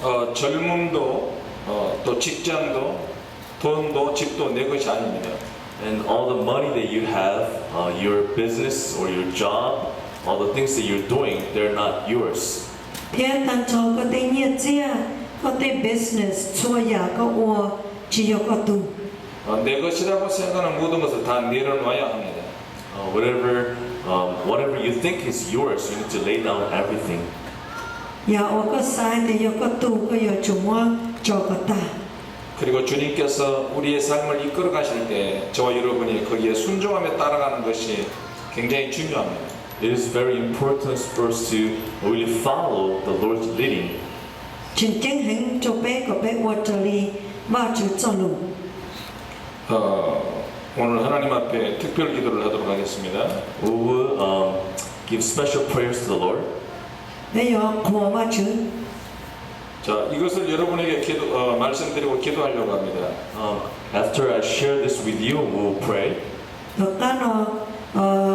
어, 젊음도, 어, 또 직장도, 돈도, 집도 내 것이 아닙니다. And all the money that you have, uh, your business or your job, all the things that you're doing, they're not yours. Thiab tag nrho koj tej nyiaj txiag, koj tej business, txhua yam koj ua tsis yog koj tug. 어, 내 것이라고 생각하는 모든 것을 다 내려놓아야 합니다. Uh, whatever, um, whatever you think is yours, you need to lay down everything. Yam uas koj xav tias yog koj tug, koj yuav tsum muab tso kom tag. 그리고 주님께서 우리의 삶을 이끌어 가실 때 저와 여러분이 거기에 순종하며 따라가는 것이 굉장히 중요합니다. It is very important for us to really follow the Lord's leading. Tseem ceeb heev rau peb kom peb ua raws li Vajtswv txoj lus. 어, 오늘 하나님 앞에 특별 기도를 하도록 하겠습니다. We will, um, give special prayers to the Lord. Peb yuav qhuas Vajtswv. 자, 이것을 여러분에게 기도, 어, 말씀드리고 기도하려고 합니다. Um, after I share this with you, we will pray. Tom qab no,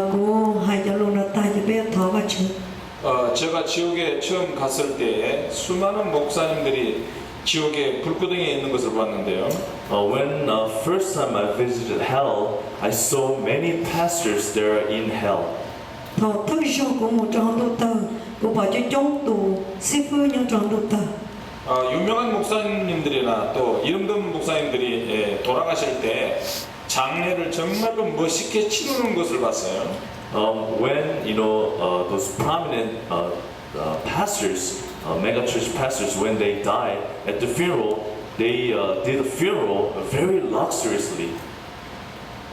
kuv hais cov lus no tag ces peb yuav thov Vajtswv. 어, 제가 지옥에 처음 갔을 때 수많은 목사님들이 지옥의 불구덩이에 있는 것을 봤는데요. Uh, when, uh, first time I visited hell, I saw many pastors there in hell. Thaum thawj zaug kuv mus rau hauv ntuj tawg, kuv pom coob coob tus xib fwb nyob rau hauv ntuj tawg. 어, 유명한 목사님들이나 또 이름 든 목사님들이, 예, 돌아가실 때 장례를 정말로 멋있게 치르는 것을 봤어요. Um, when, you know, uh, those prominent, uh, uh, pastors, uh, megachurch pastors, when they die, at the funeral, they, uh, did the funeral very luxuriously.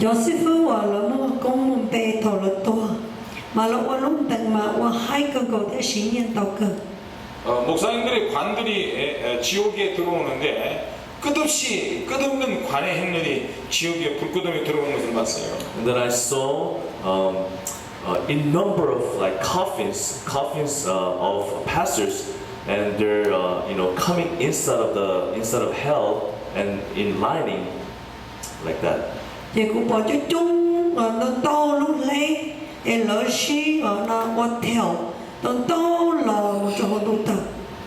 Cov xib fwb uas lawv muaj koob muaj npe thaum lawv tuag, mas lawv ua lub ntees mas ua haib kawg nkaus thiab siv nyiaj ntau kawg. 어, 목사님들의 관들이, 에, 에, 지옥에 들어오는데 끝없이, 끝없는 관의 행렬이 지옥의 불구덩이에 들어오는 것을 봤어요. And then I saw, um, uh, a number of, like, coffins, coffins, uh, of pastors, and they're, uh, you know, coming inside of the, inside of hell and in lining like that. Ces kuv pom coob coob, ntau ntau lub hleb, es lawv sib, no, ua thaum ntau ntau los mus rau hauv ntuj tawg.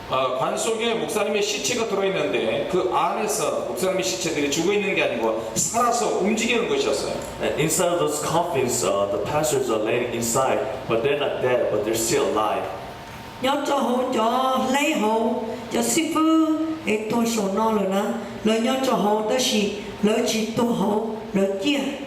어, 관 속에 목사님의 시체가 들어있는데 그 안에서 목사님의 시체들이 죽어 있는 게 아니고 살아서 움직이는 것이었어요. And inside of those coffins, uh, the pastors are laying inside, but they're not dead, but they're still alive. Nyob rau hauv cov hleb hauv, cov xib fwb es tuag saum no lawm na, lawv nyob rau hauv tab sis lawv tsis tuag hauv, lawv ciaj.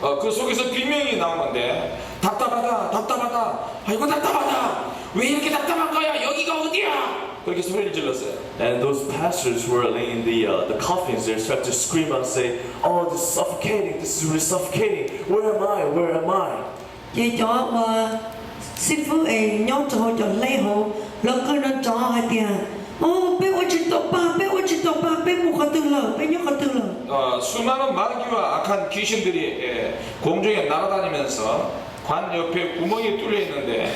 어, 그 속에서 비명이 나오는데 답답하다, 답답하다. 아이고 답답하다. 왜 이렇게 답답한 거야? 여기가 어디야? 그렇게 소리를 질렀어요. And those pastors who are laying in the, uh, the coffins, they start to scream and say, "Oh, this is suffocating. This is really suffocating. Where am I? Where am I?" Ces cov uas xib fwb es nyob rau hauv cov hleb hauv, lawv qw nrov nrov hais tias, Au, peb ua tsis tau pa, peb ua tsis tau pa, peb mus qhov twg lawm, peb nyob qhov twg lawm? 어, 수많은 마귀와 악한 귀신들이, 예, 공중에 날아다니면서 관 옆에 구멍이 뚫려 있는데,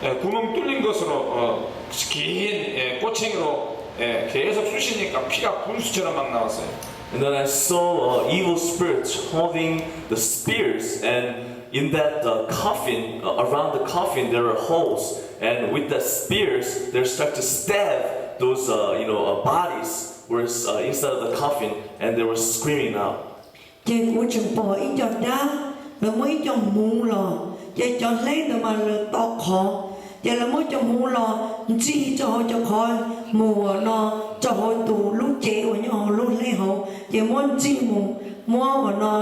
예, 구멍 뚫린 것으로, 어, 긴, 예, 꼬챙이로, 예, 계속 쑤시니까 피가 분수처럼 막 나왔어요. And then I saw, uh, evil spirits holding the spears, and in that, uh, coffin, uh, around the coffin, there were holes, and with the spears, they start to stab those, uh, you know, uh, bodies were, uh, inside of the coffin, and they were screaming out. Ces kuv tseem pom ib co dab, lawv muab ib co hmuv los, ces cov hleb ntawd mas lawv to qhov, ces lawv muab cov hmuv los ntxig rau hauv cov qhov mus uas no, rau hauv tus lub cev uas nyob hauv lub hleb hauv, ces muab ntxig mus, muab uas no,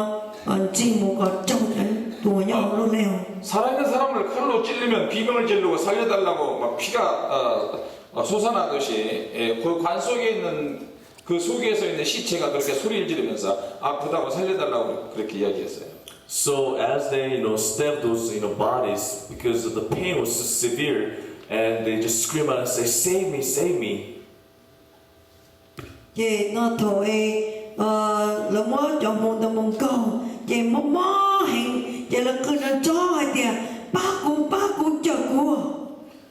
ntxig mus kom raug tus uas nyob hauv lub hleb hauv. 살아있는 사람을 칼로 찔르면 비명을 지르고 살려달라고 막 피가, 어, 어, 솟아나듯이, 예, 그 관 속에 있는, 그 속에서 있는 시체가 그렇게 소리를 지르면서 아프다고 살려달라고 그렇게 이야기했어요. So as they, you know, stabbed those, you know, bodies, because the pain was so severe, and they just scream out and say, "Save me, save me." Ces no thaum es lawv muab cov hmuv ntawd mus nkaug, ces mob mob heev, ces lawv qw nrov nrov hais tias, Pab kuv, pab kuv, cawm kuv!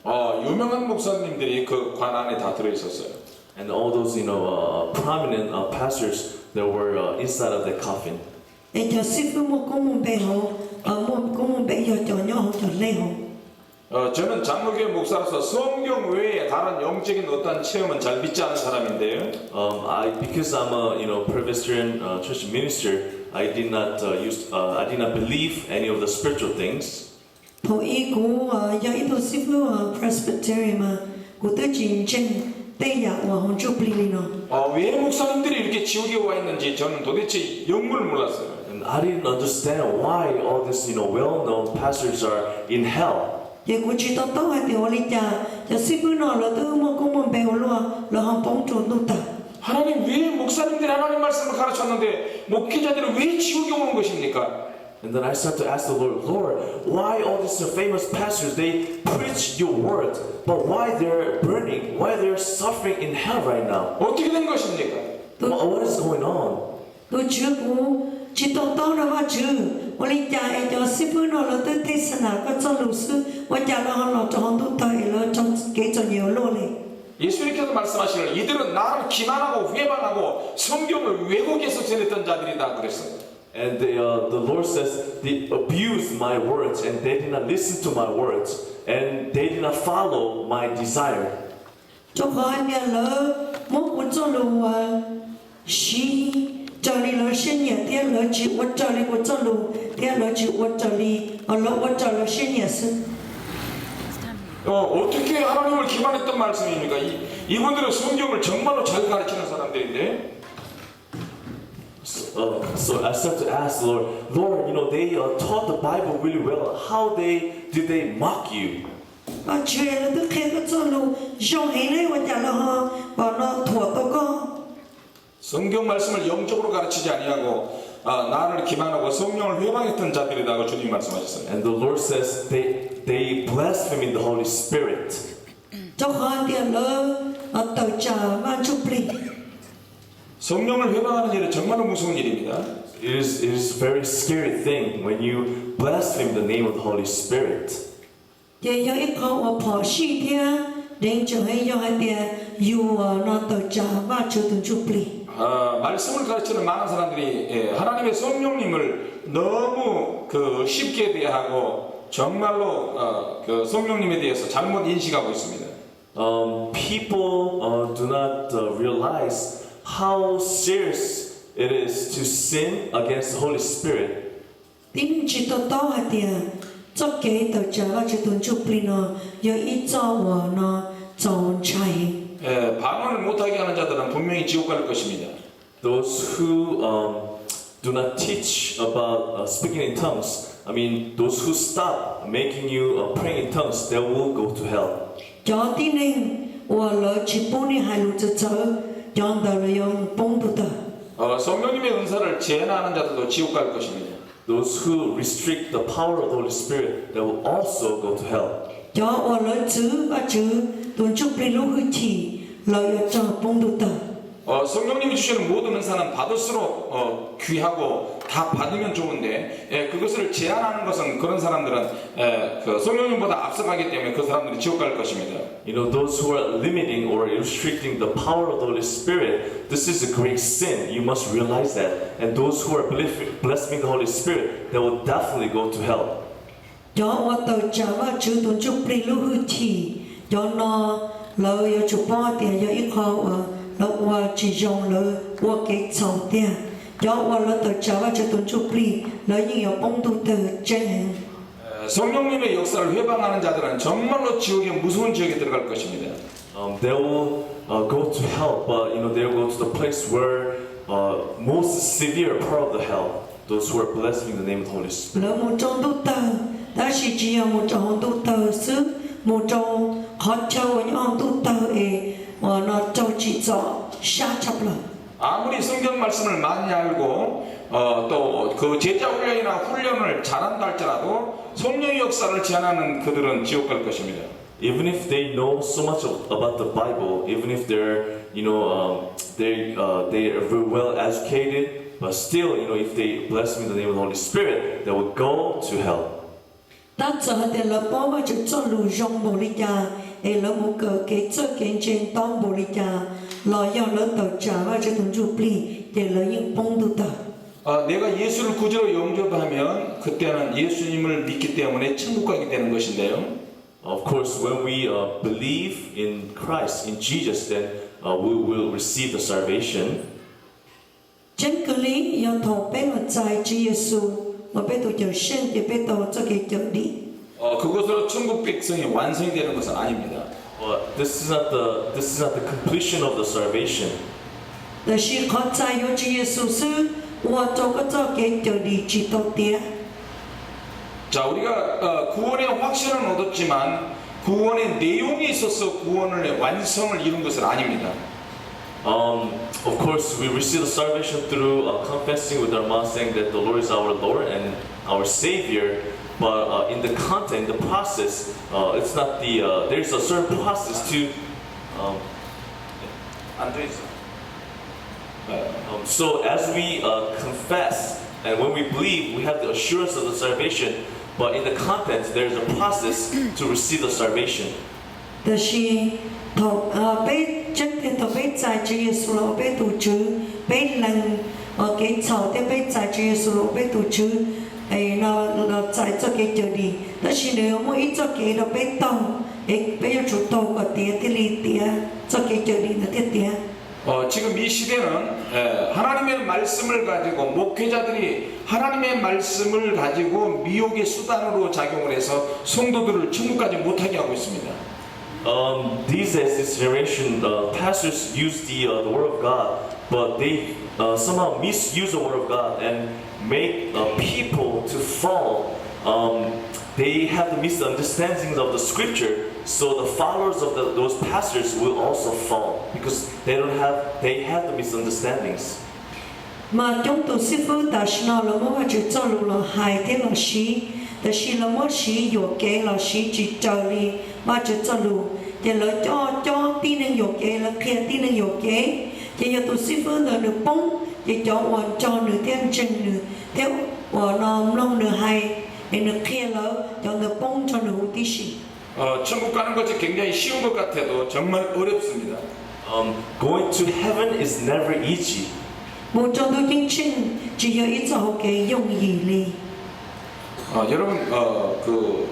어, 유명한 목사님들이 그 관 안에 다 들어 있었어요. And all those, you know, uh, prominent, uh, pastors that were, uh, inside of the coffin. Es cov xib fwb muaj koob muaj npe hauv, muaj koob muaj npe yog cov nyob hauv cov hleb hauv. 어, 저는 장로교회 목사로서 성경 외에 다른 영적인 어떤 체험은 잘 믿지 않는 사람인데요. Um, I, because I'm a, you know, Presbyterian uh, church minister, I did not uh, use, uh, I did not believe any of the spiritual things. Thaum ub kuv yog ib tug xib fwb Presbyterian mas kuv twb tsis ntseeg tej yam uas hauv ntsuj plig li no. 어, 왜 목사님들이 이렇게 지옥에 와 있는지 저는 도대체 영문을 몰랐어요. And I didn't understand why all these, you know, well-known pastors are in hell. Ces kuv tsis to taub hais tias ua li cas cov xib fwb no lawv twb muaj koob muaj npe ua luaj lawv ho poob rau ntuj tawg. 하나님, 왜 목사님들이 하나님 말씀을 가르쳤는데 목회자들은 왜 지옥에 오는 것입니까? And then I start to ask the Lord, Lord, why all these famous pastors, they preach your word, but why they're burning, why they're suffering in hell right now? 어떻게 된 것입니까? What, what is going on? Tus Tswv, kuv tsis to taub no Vajtswv, ua li cas es cov xib fwb no lawv twb tes xa nas koj txoj lus xwb, ua cas lawv ho los rau hauv ntuj tawg es lawv raug kev txom nyem ua luaj li? 예수님께서 말씀하시기를 이들은 나를 기만하고 회방하고 성경을 왜곡해서 전했던 자들이다 그랬어요. And they, uh, the Lord says, they abused my words and they did not listen to my words and they did not follow my desire. Rau qhov hais tias lawv muab kuv txoj lus uas siv raws li lawv siab nyiam thiab lawv tsis ua raws li kuv txoj lus thiab lawv tsis ua raws li, lawv ua raws lawv siab nyiam xwb. 어, 어떻게 하나님을 기만했던 말씀입니까? 이, 이분들은 성경을 정말로 잘 가르치는 사람들인데. So, uh, so I start to ask the Lord, Lord, you know, they uh, taught the Bible really well. How they did they mock you? Vajtswv, lawv twb qhia koj txoj lus zoo heev ne, ua cas lawv ho pom no thuam tau koj? 성경 말씀을 영적으로 가르치지 아니하고 아, 나를 기만하고 성령을 회방했던 자들이라고 주님이 말씀하셨어요. And the Lord says they, they blaspheme in the Holy Spirit. Rau qhov tias lawv tawm tsam Vaj Ntsuj Plig. 성령을 회방하는 일은 정말로 무서운 일입니다. It is, it is a very scary thing when you blaspheme the name of the Holy Spirit. Ces yog ib qho uas phom sij thiab deev tseem heev yog hais tias yus no tawm tsam Vajtswv tus Ntsuj Plig. 어, 말씀을 가르치는 많은 사람들이 예, 하나님의 성령님을 너무 그 쉽게 대하고 정말로 어, 그 성령님에 대해서 잘못 인식하고 있습니다. Um, people uh, do not uh, realize how serious it is to sin against the Holy Spirit. Tib neeg tsis to taub hais tias txoj kev tawm tsam Vajtswv tus Ntsuj Plig no yog ib txoj uas no txaus ntshai. 예, 방언을 못하게 하는 자들은 분명히 지옥 갈 것입니다. Those who um, do not teach about uh, speaking in tongues, I mean, those who stop making you uh, praying in tongues, they will go to hell. Cov tib neeg uas lawv tsis pub nej hais lus txawv txawv, cov ntawd lawv yuav mus poob ntuj tawg. 어, 성령님의 은사를 제한하는 자들도 지옥 갈 것입니다. Those who restrict the power of the Holy Spirit, they will also go to hell. Cov uas lawv txwv Vajtswv tus Ntsuj Plig lub hwj chim, lawv yuav raug poob ntuj tawg. 어, 성령님이 주시는 모든 은사는 받을수록 어, 귀하고 다 받으면 좋은데 예, 그것을 제한하는 것은 그런 사람들은 예, 그 성령님보다 앞서가기 때문에 그 사람들은 지옥 갈 것입니다. You know, those who are limiting or restricting the power of the Holy Spirit, this is a great sin. You must realize that. And those who are blaspheming the Holy Spirit, they will definitely go to hell. Cov uas tawm tsam Vajtswv tus Ntsuj Plig lub hwj chim, cov no lawv yuav tsum paub tias yog ib qho uas lawv ua tsis zoo, lawv ua kev txhaum tiag. Cov uas lawv tawm tsam Vajtswv tus Ntsuj Plig, lawv yeej yuav poob ntuj tawg tseeb heev. 에, 성령님의 역사를 회방하는 자들은 정말로 지옥의 무서운 지옥에 들어갈 것입니다. Um, they will uh, go to hell, but you know they will go to the place where uh, most severe part of the hell. Those who are blaspheming the name of the Holy Spirit. Lawv mus rau ntuj tawg, tab sis tsis yog mus rau hauv ntuj tawg xwb, mus rau qhov chaw uas nyob hauv ntuj tawg es uas no raug tsim txom sab tshaj plaws. 아무리 성경 말씀을 많이 알고 어, 또 그 제자 훈련이나 훈련을 잘한다 할지라도 성령의 역사를 제한하는 그들은 지옥 갈 것입니다. Even if they know so much of, about the Bible, even if they're, you know, um, they uh, they are very well educated, but still, you know, if they blaspheme the name of the Holy Spirit, they will go to hell. Tab txawm hais tias lawv paub Vajtswv txoj lus zoo npaum li cas, es lawv mus kawm kev txawj kev ntse ntau npaum li cas, los yog lawv tawm tsam Vajtswv tus Ntsuj Plig, ces lawv yeej poob ntuj tawg. 어, 내가 예수를 구주로 영접하면 그때는 예수님을 믿기 때문에 천국 가게 되는 것인데요. Of course, when we uh, believe in Christ, in Jesus, then uh, we will receive the salvation. Tseeb kawg li, yog thaum peb los txais Tswv Yexus los peb tus Cawm Seej ces peb tau txoj kev cawm dim. 어, 그것으로 천국 백성이 완성되는 것은 아닙니다. But this is not the this is not the completion of the salvation. Tiam sis qhov txais yuav Tswv Yexus xwb ua rau koj txoj kev cawm dim tsis tau tiav. 자, 우리가 어, 구원의 확신은 얻었지만 구원의 내용에 있어서 구원의 완성을 이룬 것은 아닙니다. Um, of course, we receive the salvation through uh, confessing with our mouth, saying that the Lord is our Lord and our Savior. But uh, in the content, the process, uh, it's not the. Uh, there's a certain process to. Um, 안 돼 있어. 네. Um, so as we uh, confess and when we believe, we have the assurance of the salvation. But in the content, there is a process to receive the salvation. Tiam sis thaum peb tseeb tiag thaum peb txais Tswv Yexus los ua peb tus Tswv, peb lees kev txhaum thiab peb txais Tswv Yexus los ua peb tus Tswv, no los txais txoj kev cawm dim. Tab sis nws yuav muaj ib txoj kev rau peb taug, es peb yuav tsum taug kom tiav thiaj li tiav, txoj kev cawm dim ntawd thiaj tiav. 어, 지금 이 시대는 에, 하나님의 말씀을 가지고 목회자들이 하나님의 말씀을 가지고 미혹의 수단으로 작용을 해서 성도들을 천국까지 못하게 하고 있습니다. Um, these days, this generation, uh, pastors use the, uh, the word of God, but they uh, somehow misuse the word of God and make uh, people to fall. Um, they have the misunderstandings of the scripture, so the followers of the, those pastors will also fall because they don't have they have the misunderstandings. Mas coob tus xib fwb tam sim no lawv muab Vajtswv txoj lus los hais thiab los siv, tab sis lawv muab siv yuam kev los siv tsis raws li Vajtswv txoj lus, ces lawv coj coj tib neeg yuam kev, lawv qhia tib neeg yuam kev, ces yog tus xib fwb ntawd nws poob, ces cov uas nrog nws thiab ntseeg nws thiab uas no mloog nws hais, es nws qhia lawv, cov ntawd poob nrog nws huv tib si. 어, 천국 가는 것이 굉장히 쉬운 것 같아도 정말 어렵습니다. Um, going to heaven is never easy. Mus rau ntuj ceeb tsheej tsis yog ib txoj hauv kev yooj yim li. 어, 여러분, 어, 그,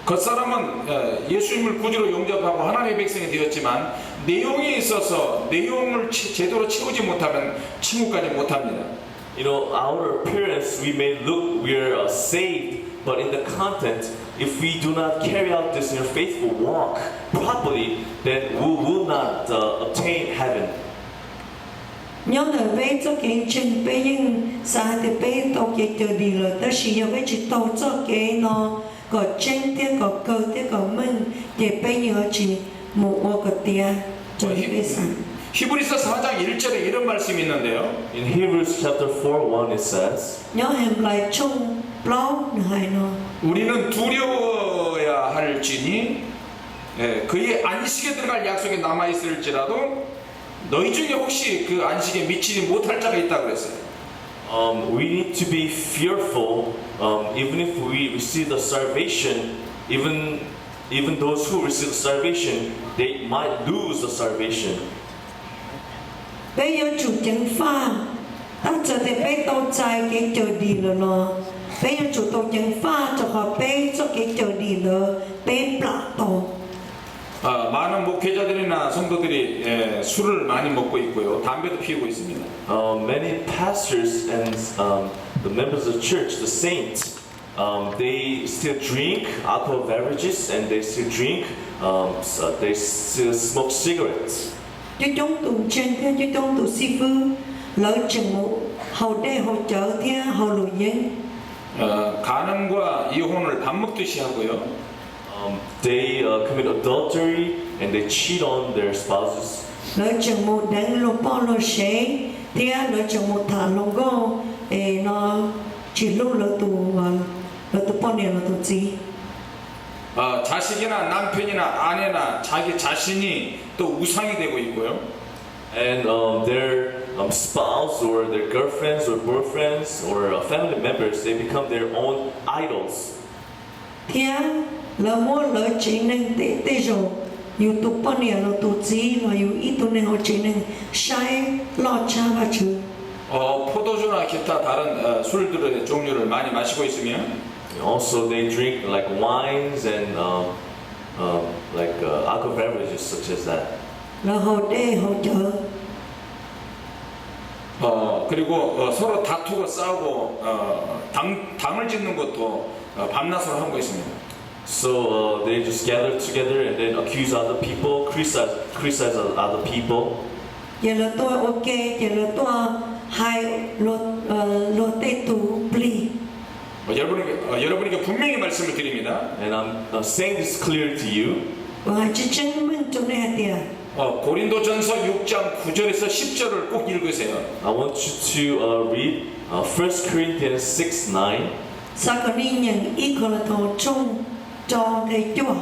겉사람은 어, 예수님을 구주로 영접하고 하나님의 백성이 되었지만 내용에 있어서 내용을 채- 제대로 채우지 못하면 천국 가지 못합니다. You know, outer appearance, we may look we're uh, saved, but in the content, if we do not carry out this in a faithful walk properly, then we will not uh, obtain heaven. Nyob ntawm peb txoj kev ntseeg, peb yeej xav hais tias peb tau kev cawm dim lawm, tab sis yog peb tsis taug txoj kev no kom tseeb thiab kom kawg thiab kom meej, ces peb yeej yuav tsis mus ua kom tiav raws li peb xav. 히브리서 사 장 일 절에 이런 말씀이 있는데요. In Hebrews chapter four one it says, Nyob Henplais tshooj plaub nws hais no, 우리는 두려워야 할지니 예, 그의 안식에 들어갈 약속이 남아 있을지라도 너희 중에 혹시 그 안식에 미치지 못할 자가 있다 그랬어요. Um, we need to be fearful, um, even if we receive the salvation, even even those who receive the salvation, they might lose the salvation. Peb yuav tsum ceev faj, tab txawm tias peb tau txais kev cawm dim lawm los peb yuav tsum tau ceev faj rau qhov peb txoj kev cawm dim ntawd peb plam tau. 아, 많은 목회자들이나 성도들이 예, 술을 많이 먹고 있고요. 담배도 피우고 있습니다. Uh, many pastors and um, the members of the church, the saints, um, they still drink alcohol beverages and they still drink, um, s- uh, they still smoke cigarettes. Coob coob tus ntseeg thiab coob coob tus xib fwb, lawv tseem mus haus dej haus cawv thiab haus luam yeeb. 어, 간음과 이혼을 밥 먹듯이 하고요. Um, they uh, commit adultery and they cheat on their spouses. Lawv tseem mus deev luag poj luag sev thiab lawv tseem mus tham hluas nkauj es no tsis hlub lawv tus, lawv tus poj niam los tus txiv. 어, 자식이나 남편이나 아내나 자기 자신이 또 우상이 되고 있고요. And um, their um, spouse or their girlfriends or boyfriends or uh, family members, they become their own idols. Thiab lawv muab lawv tsev neeg tej tej zaum yus tus poj niam los tus txiv los yus ib tug neeg hauv tsev neeg saib loj tshaj Vajtswv. 어, 포도주나 기타 다른 어, 술들의 종류를 많이 마시고 있으면 Also, they drink like wines and um, um, like uh, alcohol beverages such as that. Lawv haus dej haus cawv. 어, 그리고 어, 서로 다투고 싸우고 어, 당, 당을 짓는 것도 어, 밤낮으로 하고 있습니다. So uh, they just gather together and then accuse other people, criticize, criticize other people. Ces lawv tuaj ua ke, ces lawv tuaj hais luag, luag tej tus plig. 어, 여러분에게, 어, 여러분에게 분명히 말씀을 드립니다. And I'm uh, saying this clear to you. Kuv hais tseeb tseeb meej rau nej hais tias 어, 고린도전서 육 장 구 절에서 십 절을 꼭 읽으세요. I want you to uh, read uh, First Corinthians six nine. Xav kom nej nyeem ib Kauleethaus tshooj rau nqe cuaj.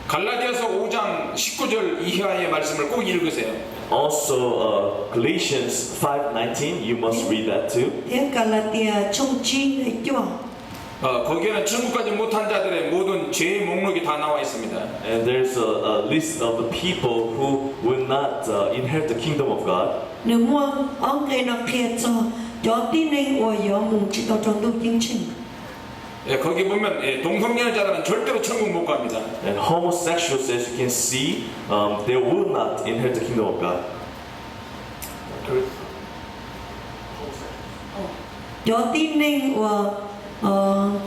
갈라디아서 오 장 십구 절 이하의 말씀을 꼭 읽으세요. Also, uh, Galatians five nineteen, you must read that too. Thiab Kalatias tshooj tsib nqe cuaj. 어, 거기에는 천국까지 못한 자들의 모든 죄의 목록이 다 나와 있습니다. And there's a, a list of the people who will not uh, inherit the kingdom of God. Nws muaj ob nqe no qhia txog cov tib neeg uas yuav mus tsis tau rau ntuj ceeb tsheej. 예, 거기 보면 예, 동성애자들은 절대로 천국 못 갑니다. And homosexuals, as you can see, um, they will not inherit the kingdom of God. Cov tib neeg uas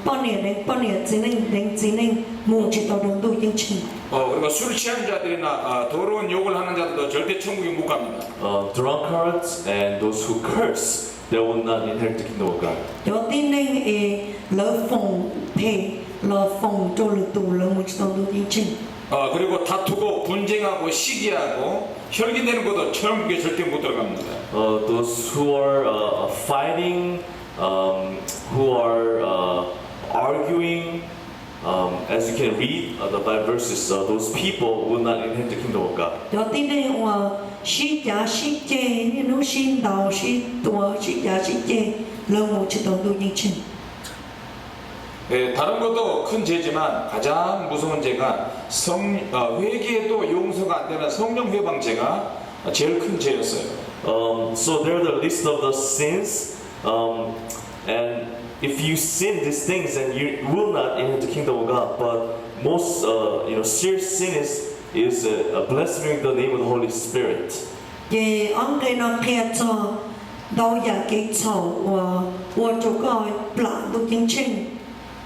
poj niam deev poj niam, txiv neej deev txiv neej mus tsis tau rau ntuj ceeb tsheej. 어, 그리고 술 취한 자들이나 어, 더러운 욕을 하는 자들도 절대 천국에 못 갑니다. Uh, drunkards and those who curse, they will not inherit the kingdom of God. Cov tib neeg es lawv foom phem los foom rau lwm tus, lawv mus tsis tau ntuj ceeb tsheej. 어, 그리고 다투고 분쟁하고 시기하고 혈기내는 것도 천국에 절대 못 들어갑니다. Uh, those who are uh, fighting, um, who are uh, arguing, um, as you can read uh, the five verses, uh, those people will not inherit the kingdom of God. Cov tib neeg uas sib cav sib ceg, niaj hnub sib ntaus sib tua, sib cav sib ceg, lawv mus tsis tau ntuj ceeb tsheej. 예, 다른 것도 큰 죄지만 가장 무서운 죄가 성, 어, 회개도 용서가 안 되는 성령 회방죄가 제일 큰 죄였어요. Um, so there are the list of the sins, um, and if you sin these things, then you will not inherit the kingdom of God. But most, uh, you know, serious sin is is uh, blaspheming the name of the Holy Spirit. Ces ob nqe no qhia txog ntau yam kev txhaum uas ua rau koj plam ntuj ceeb tsheej.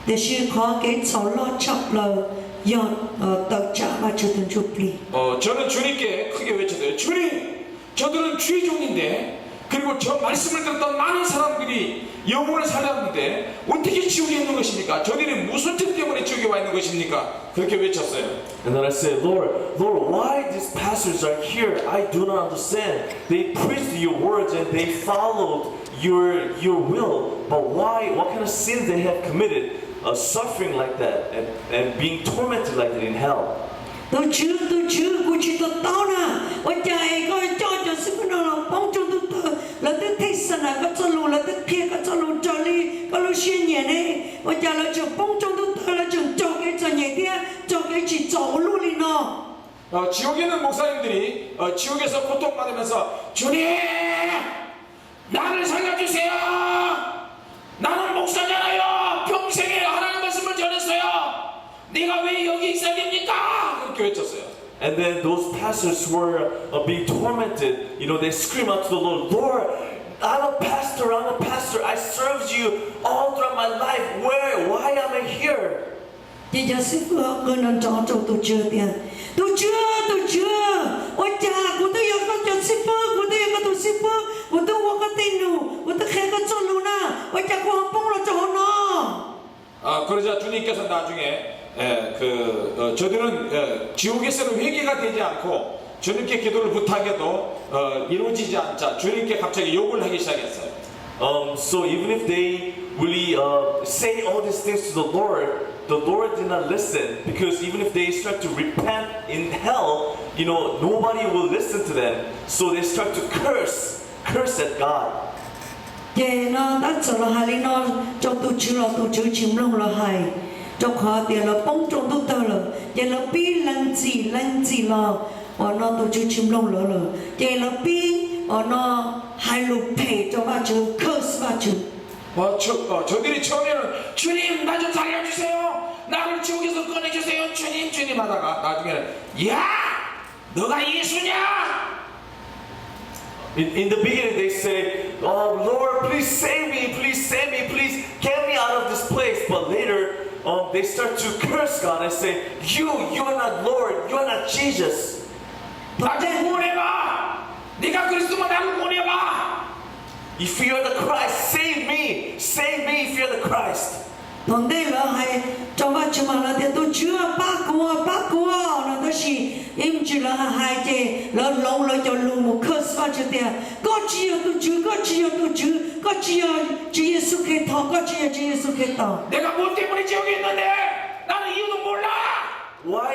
Tiam sis qhov kev txhaum loj tshaj plaws yog tawm tsam Vajtswv tus Ntsuj Plig. 어, 저는 주님께 크게 외쳤어요. 주님, 저들은 주의 종인데, 그리고 저 말씀을 들었던 많은 사람들이 영혼을 살렸는데 어떻게 지옥에 있는 것입니까? 저들이 무슨 죄 때문에 지옥에 와 있는 것입니까? 그렇게 외쳤어요. And then I said, Lord, Lord, why these pastors are here? I do not understand. They preached your words and they followed your your will. But why? What kind of sin they have committed? Uh, suffering like that and, and being tormented like that in hell. Tus Tswv, tus Tswv, kuv tsis to taub na, ua cas es koj coj cov xib fwb no los poob rau ntuj tawg? Lawv twb thej xa nas koj txoj lus, lawv twb qhia koj txoj lus raws li koj lub siab nyiam ne, ua cas lawv tseem poob rau ntuj tawg, lawv tseem raug kev txom nyem thiab raug kev tsim txom ua luaj li no? 어, 지옥에 있는 목사님들이 어, 지옥에서 고통받으면서 주님, 나를 살려주세요. 나는 목사잖아요. 평생에 하나님 말씀을 전했어요. 내가 왜 여기 있어야 됩니까? 그렇게 외쳤어요. And then those pastors were uh, being tormented. You know, they scream out to the Lord, Lord, I'm a pastor, I'm a pastor. I served you all throughout my life. Where, why am I here? Ces cov xib fwb qw nrov nrov rau tus Tswv tias, Tus Tswv, tus Tswv, ua cas kuv twb yog koj cov xib fwb, kuv twb yog koj tus xib fwb, kuv twb ua koj tej num, kuv twb qhia koj txoj lus na, ua cas kuv ho poob los rau hauv no? 아, 그러자 주님께서 나중에 에, 그, 어, 저들은 에, 지옥에서는 회개가 되지 않고 주님께 기도를 부탁해도 어, 이루어지지 않자 주님께 갑자기 욕을 하기 시작했어요. Um, so even if they really uh, say all these things to the Lord, the Lord did not listen because even if they start to repent in hell, you know, nobody will listen to them. So they start to curse, curse at God. Ces no tab txawm los hais li no rau tus Tswv los tus Tswv tsis mloog lawv hais, rau qhov tias lawv poob rau ntuj tawg lawm, ces lawv pib lees txim lees txim los, uas no tus Tswv tsis mloog lawv lawm, ces lawv pib uas no hais lus phem rau Vajtswv, curse Vajtswv. 어, 저, 어, 저들이 처음에는 주님, 나 좀 살려주세요. Nag hmo tsis ua Yexus koj niam, tsis ua Yexus koj niam, tsis ua Yexus koj niam, yog, ntawd yog Yexus niam. In, in the beginning, they say, "Oh, Lord, please save me, please save me, please get me out of this place." But later, um, they start to curse God and say, "You, you are not Lord, you are not Jesus." Thaum ntej hu niam mas, neb koj Khetos mas, neb hu niam mas, "If you are the Christ, save me, save me if you are the Christ." Thaum ntej lawv hais rau Vajtswv mas lawv tias, "Tus Tswv, pab kuv, pab kuv," no tab sis ib me ntsis lawv hais ces lawv hloov lawv cov lus mus curse Vajtswv tias, "Koj tsis yog tus Tswv, koj tsis yog tus Tswv, koj tsis yog Tswv Yexus Khetos, koj tsis yog Tswv Yexus Khetos." Why,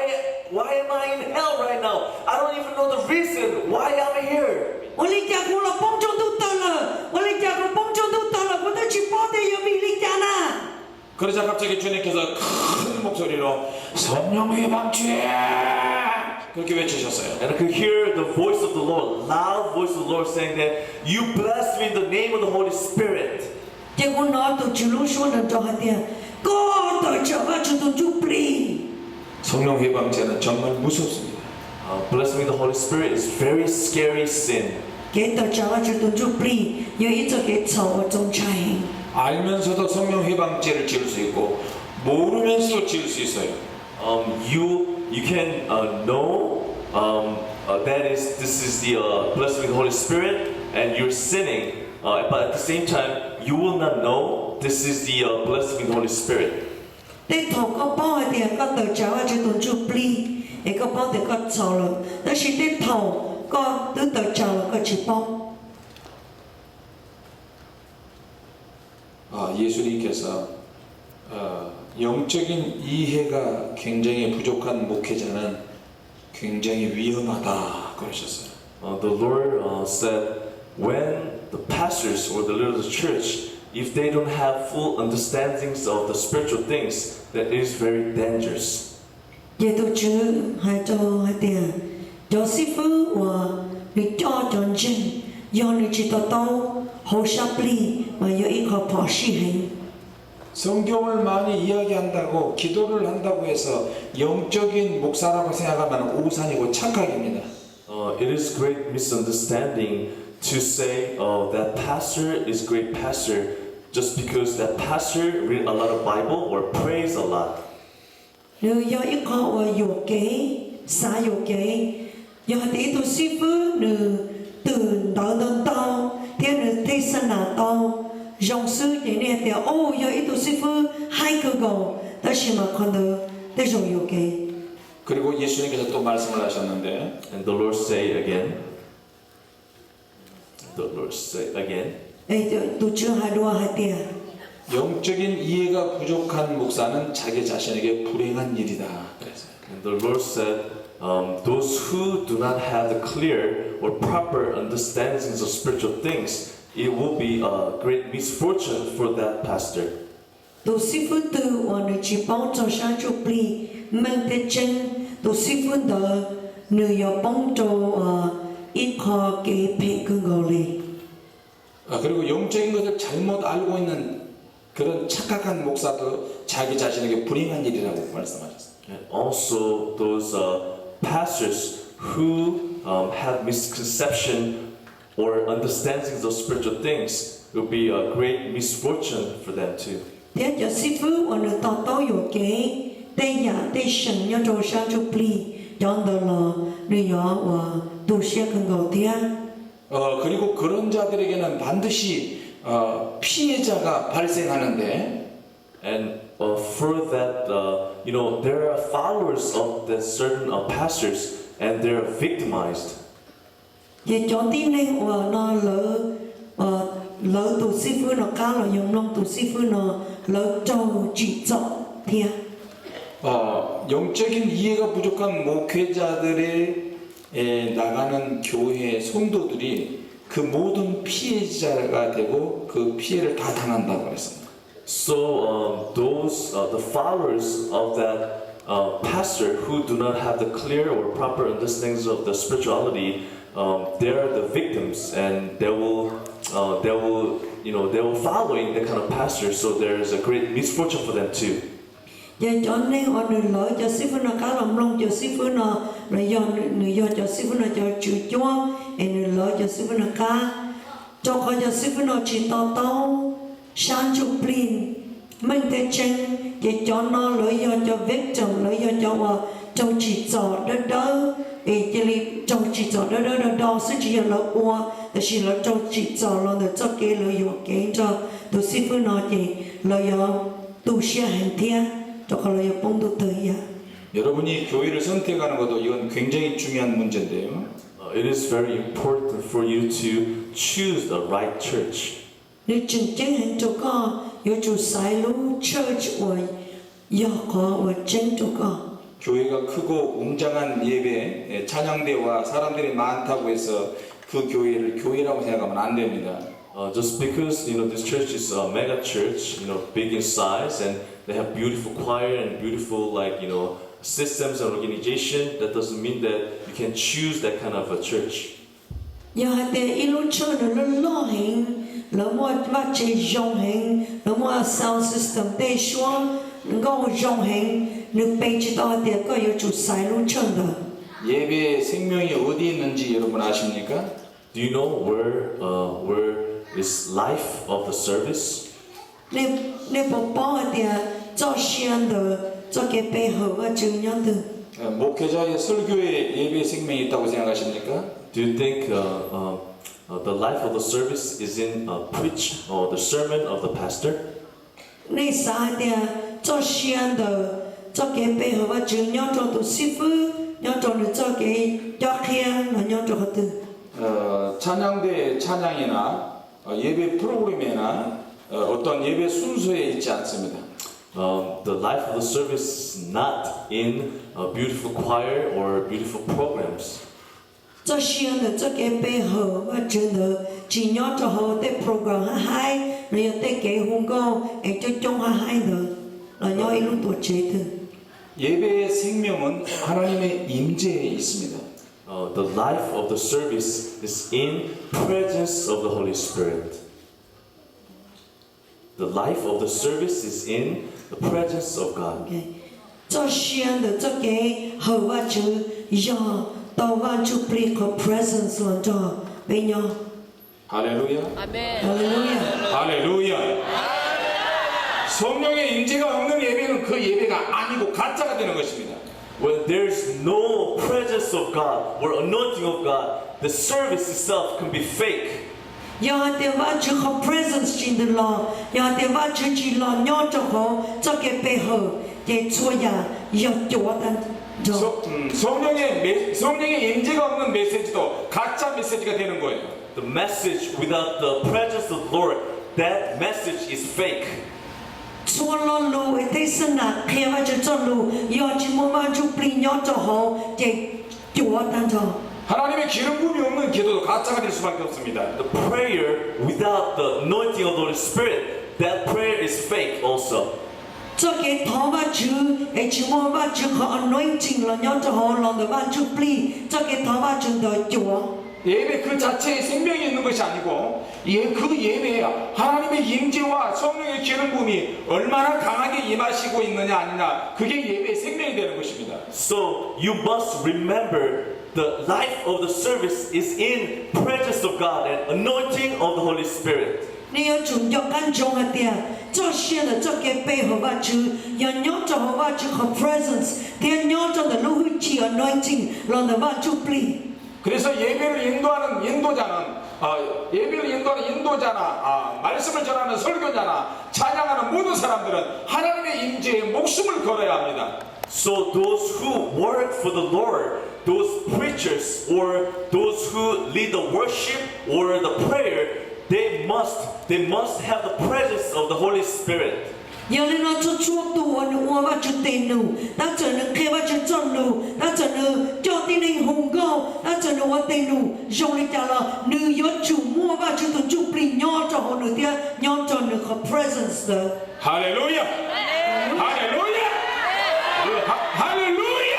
why am I in hell right now? I don't even know the reason why I'm here. Ua li cas kuv los poob rau ntuj tawg lawm? Ua li cas kuv poob rau ntuj tawg lawm kuv twb tsis paub tias yog vim li cas na? 그러자 갑자기 주님께서 큰 목소리로 성령 회방죄 그렇게 외치셨어요. And I could hear the voice of the Lord, loud voice of the Lord saying that, "You blaspheme the name of the Holy Spirit." Ces kuv hnov tus Tswv lub suab nrov nrov hais tias, "Koj tawm tsam Vajtswv tus Ntsuj Plig." 성령 회방죄는 정말 무섭습니다. Uh, blaspheming the Holy Spirit is very scary sin. Kev tawm tsam Vajtswv tus Ntsuj Plig yog ib txoj kev txhaum uas txaus ntshai heev. 알면서도 성령 회방죄를 지을 수 있고 모르면서도 지을 수 있어요. Um, you you can uh, know um, uh, that is this is the uh, blasphemy of the Holy Spirit, and you're sinning. Uh, but at the same time, you will not know this is the uh, blasphemy of the Holy Spirit. Tej thaum koj paub hais tias koj tawm tsam Vajtswv tus Ntsuj Plig es koj paub tias koj txhaum lawm, tab sis tej thaum koj twb tawm tsam los koj tsis paub. 아, 예수님께서 어, 영적인 이해가 굉장히 부족한 목회자는 굉장히 위험하다 그러셨어요. Uh, the Lord uh, said when the pastors or the leaders of the church, if they don't have full understandings of the spiritual things, that is very dangerous. Ces tus Tswv hais rau hais tias, cov xib fwb uas nws coj cov ntseeg, yog nws tsis to taub hauv sab plig mas yog ib qho phom sij heev. 성경을 많이 이야기한다고, 기도를 한다고 해서 영적인 목사라고 생각하면 오산이고 착각입니다. Uh, it is great misunderstanding to say, oh, that pastor is great pastor just because that pastor read a lot of Bible or prays a lot. Nws yog ib qho uas yuam kev, xav yuam kev. Yog hais tias ib tug xib fwb nws twm ntawv ntau ntau thiab nws tej xa nas tau zoo xwb ces nej hais tias, o, yog ib tug xib fwb haib kawg nkaus, tab sis mas qhov ntawd tej zaum yuam kev. 그리고 예수님께서 또 말씀을 하셨는데, And the Lord say again, the Lord say again, tus Tswv hais dua hais tias, 영적인 이해가 부족한 목사는 자기 자신에게 불행한 일이다. 그래서 And the Lord said, um, those who do not have the clear or proper understandings of spiritual things, it will be a great misfortune for that pastor. Tus xib fwb twg uas nws tsis paub txog sab ntsuj plig meej thiab tseeb, tus xib fwb ntawd nws yuav poob rau ib qho kev phem kawg nkaus li. 아, 그리고 영적인 것을 잘못 알고 있는 그런 착각한 목사도 자기 자신에게 불행한 일이라고 말씀하셨습니다. And also those uh, pastors who um, have misconception or understandings of spiritual things, it will be a great misfortune for them too. Thiab cov xib fwb uas nws to taub yuam kev tej yam tej seem nyob rau sab ntsuj plig, cov ntawd los nws yuav ua tu siab kawg nkaus thiab. 어, 그리고 그런 자들에게는 반드시 어, 피해자가 발생하는데, And uh, for that, uh, you know, there are followers of the certain uh, pastors, and they're victimized. Ces cov tib neeg uas no lawv, lawv tus xib fwb no qab los yog mloog tus xib fwb no, lawv raug tsim txom thiab. 어, 영적인 이해가 부족한 목회자들의 에, 나가는 교회 성도들이 그 모든 피해자가 되고 그 피해를 다 당한다고 했습니다. So um, those uh, the followers of that uh, pastor who do not have the clear or proper understandings of the spirituality, um, they're the victims, and they will, uh, they will, you know, they will following that kind of pastor. So there is a great misfortune for them too. Ces cov neeg uas nws lawv cov xib fwb no qab los mloog cov xib fwb no, los yog nws yog cov xib fwb no cov tswv cuab, es nws lawv cov xib fwb no qab, rau qhov cov xib fwb no tsis to taub sab ntsuj plig meej thiab tseeb, ces cov no lawv yog cov victim, lawv yog cov uas raug tsim txom dawb dawb, es cia li raug tsim txom dawb dawb do do xwb, tsis yog lawv ua, tab sis lawv raug tsim txom los ntawm txoj kev lawv yuam kev nrog tus xib fwb no, ces lawv yuav tu siab heev thiab, rau qhov lawv yuav poob ntuj tawg yam. 여러분이 교회를 선택하는 것도 이건 굉장히 중요한 문제인데요. Uh, it is very important for you to choose the right church. Nws tseem ceeb heev rau koj yuav tsum xaiv lub church uas yog qhov uas tseeb rau koj. 교회가 크고 웅장한 예배, 예, 찬양대와 사람들이 많다고 해서 그 교회를 교회라고 생각하면 안 됩니다. Uh, just because you know this church is a mega church, you know, big in size, and they have beautiful choir and beautiful, like, you know, systems and organization, that doesn't mean that you can choose that kind of a church. Yog hais tias ib lub church nws loj loj heev, lawv muaj vaj tse zoo heev, lawv muaj sound system tej suab nkauj zoo heev, nws pe tsis tau hais tias koj yuav tsum xaiv lub church ntawd. 예배의 생명이 어디 있는지 여러분 아십니까? Do you know where, uh, where is life of the service? Nej puas paub hais tias txoj sia ntawm txoj kev pe hawm Vajtswv nyob twg? 예, 목회자의 설교에 예배 생명이 있다고 생각하십니까? Do you think uh, uh, uh, the life of the service is in uh, preach or the sermon of the pastor? Nej xav hais tias txoj sia ntawm txoj kev pe hawm Vajtswv nyob rau tus xib fwb, nyob rau nws txoj kev cob qhia los nyob rau qhov twg? 어, 찬양대의 찬양이나 어, 예배 프로그램이나 어, 어떤 예배 순서에 있지 않습니다. Um, the life of the service is not in a beautiful choir or beautiful programs. Txoj sia ntawm txoj kev pe hawm Vajtswv ntawd tsis nyob rau hauv tej program hab haib los yog tej kev hu nkauj es coob coob hab haib ntawd, los nyob ib lub tuam tsev twg. 예배의 생명은 하나님의 임재에 있습니다. Uh, the life of the service is in presence of the Holy Spirit. The life of the service is in the presence of God. Txoj sia ntawm txoj kev hawm Vajtswv yog tau Vaj Ntsuj Plig qhov presence los nrog peb nyob. Hallelujah. Hallelujah. 할렐루야. 성령의 임재가 없는 예배는 그 예배가 아니고 가짜가 되는 것입니다. When there's no presence of God or anointing of God, the service itself can be fake. Yog hais tias Vajtswv qhov presence tsis ntws los, yog hais tias Vajtswv tsis los nyob rau hauv txoj kev pe hawm, ces txhua yam yog cuav tag nrho. 성, 음, 성령의 메, 성령의 임재가 없는 메시지도 가짜 메시지가 되는 거예요. The message without the presence of the Lord, that message is fake. Txhua lo lus es tej xab nam qhia Vajtswv txoj lus, yog tsis muaj Vaj Ntsuj Plig nyob rau hauv ces cuav tag nrho. 하나님의 기름 부음이 없는 기도도 가짜가 될 수밖에 없습니다. The prayer without the anointing of the Holy Spirit, that prayer is fake also. Txoj kev thov Vajtswv es tsis muaj Vajtswv qhov anointing los nyob rau hauv los ntawm Vaj Ntsuj Plig, txoj kev thov Vajtswv ntawd cuav. 예배 그 자체에 생명이 있는 것이 아니고 예, 그 예배에 하나님의 임재와 성령의 기름 부음이 얼마나 강하게 임하시고 있느냐 아니냐 그게 예배의 생명이 되는 것입니다. So you must remember the life of the service is in presence of God and anointing of the Holy Spirit. Nws yuav tsum nco qab ntsoov hais tias txoj sia ntawm txoj kev pe hawm Vajtswv yog nyob rau hauv Vajtswv qhov presence thiab nyob rau ntawm lub hwj chim anointing los ntawm Vaj Ntsuj Plig. 그래서 예배를 인도하는 인도자는 어, 예배를 인도하는 인도자나 아, 말씀을 전하는 설교자나 찬양하는 모든 사람들은 하나님의 임재에 목숨을 걸어야 합니다. So those who work for the Lord, those preachers or those who lead the worship or the prayer, they must, they must have the presence of the Holy Spirit. Yog li no txhua txhua tus uas nws ua Vajtswv tes num, tab txawm nws qhia Vajtswv txoj lus, tab txawm nws coj tib neeg hu nkauj, tab txawm nws ua tes num zoo li cas los nws yuav tsum muaj Vajtswv tus Ntsuj Plig nyob rau hauv nws thiab nyob rau nws qhov presence ntawd. 할렐루야! 할렐루야! 하, 할렐루야!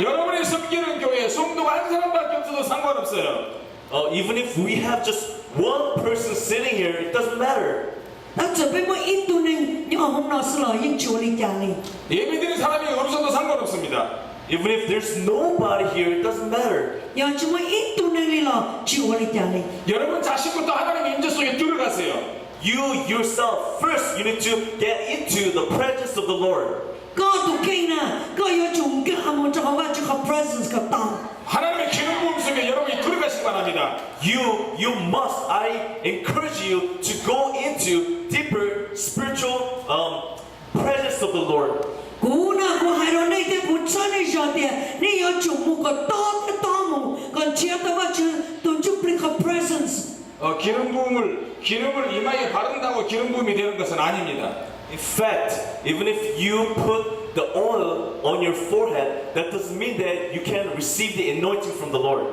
여러분의 섬기는 교회에 성도가 한 사람밖에 없어도 상관없어요. Uh, even if we have just one person sitting here, it doesn't matter. Tab txawm peb muaj ib tug neeg nyob hauv no xwb los yeej tsis ua li cas li. 예배드리는 사람이 없어도 상관없습니다. Even if there's nobody here, it doesn't matter. Yog tsis muaj ib tug neeg li los tsis ua li cas li. 여러분 자신부터 하나님의 임재 속에 들어가세요. You yourself, first, you need to get into the presence of the Lord. Koj tus kheej na, koj yuav tsum nkag mus rau hauv Vajtswv qhov presence kom tau. 하나님의 기름 부음 속에 여러분이 들어가시기 바랍니다. You, you must, I encourage you to go into deeper spiritual, um, presence of the Lord. Kuv na, kuv hais rau nej thiab kuv tshawb nej zog tias nej yuav tsum mus kom tob thiab tob mus kom nrhiav tau Vajtswv tus ntsuj plig qhov presence. 어, 기름 부음을, 기름을 이마에 바른다고 기름 부음이 되는 것은 아닙니다. In fact, even if you put the oil on your forehead, that doesn't mean that you can receive the anointing from the Lord.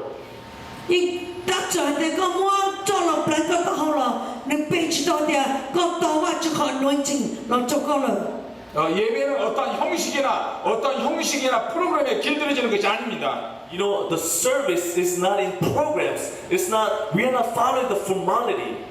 Yeej tab txawm hais tias koj muab roj los pleev koj taub hau los nws pe tsis tau tias koj tau Vajtswv qhov anointing los rau koj lawm. 어, 예배는 어떤 형식이나 어떤 형식이나 프로그램에 길들여지는 것이 아닙니다. You know, the service is not in programs. It's not, we are not following the formality.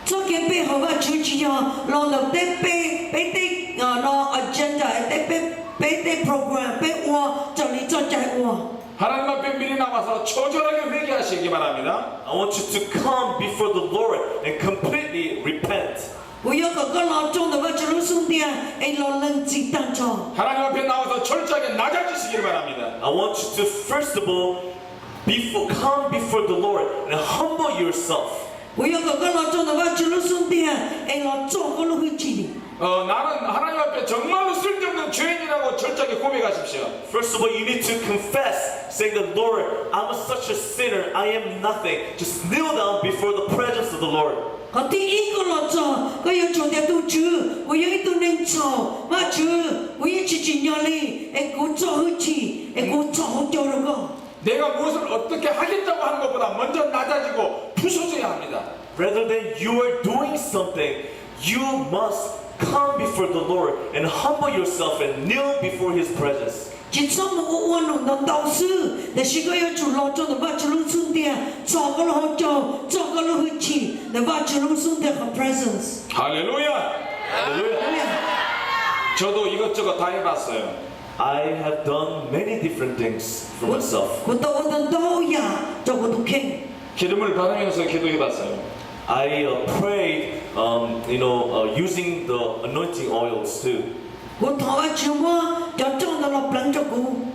Txoj kev pe hauv Vajtswv tsis yog los ntawm tej pe, peb tej, no, agenda, tej pe, peb tej program peb ua raws li txoj cai ua. 하나님 앞에 미리 나와서 처절하게 회개하시기 바랍니다. I want you to come before the Lord and completely repent. Kuv yuav kom koj los rau ntawm Vajtswv lub xub ntiag es los lees txim tag nrho. 하나님 앞에 나와서 철저하게 낮아지시기를 바랍니다. I want you to first of all before, come before the Lord and humble yourself. Kuv yuav kom koj los rau ntawm Vajtswv lub xub ntiag es los txog koj lub hwj chim. 어, 나는 하나님 앞에 정말로 쓸데없는 죄인이라고 철저하게 고백하십시오. First of all, you need to confess, saying that, Lord, I'm such a sinner, I am nothing. Just kneel down before the presence of the Lord. Qhov thib ib, koj los txog koj yuav tsum tias, tus Tswv, kuv yog ib tug neeg txhaum, Vajtswv, kuv yeej tsis tsim nyog li, es kuv txo hwj chim es kuv txhos hauv caug rau koj. 내가 무엇을 어떻게 하겠다고 하는 것보다 먼저 낮아지고 부서져야 합니다. Rather than you are doing something, you must come before the Lord and humble yourself and kneel before His presence. Tsis txhob mus ua ua num ntau ntau xwb, tiam sis koj yuav tsum los rau ntawm Vajtswv lub xub ntiag, txhos koj lub hauv caug, txog koj lub hwj chim ntawm Vajtswv lub xub ntiag qhov presence. 할렐루야. Hallelujah. 저도 이것저것 다 해봤어요. I have done many different things for myself. Kuv tau ua tau ntau yam rau kuv tus kheej. 기름을 받으면서 기도해봤어요. I uh, prayed, um, you know, uh, using the anointing oils too. Kuv thov Vajtswv muab cov roj ntawd los pleev rau kuv.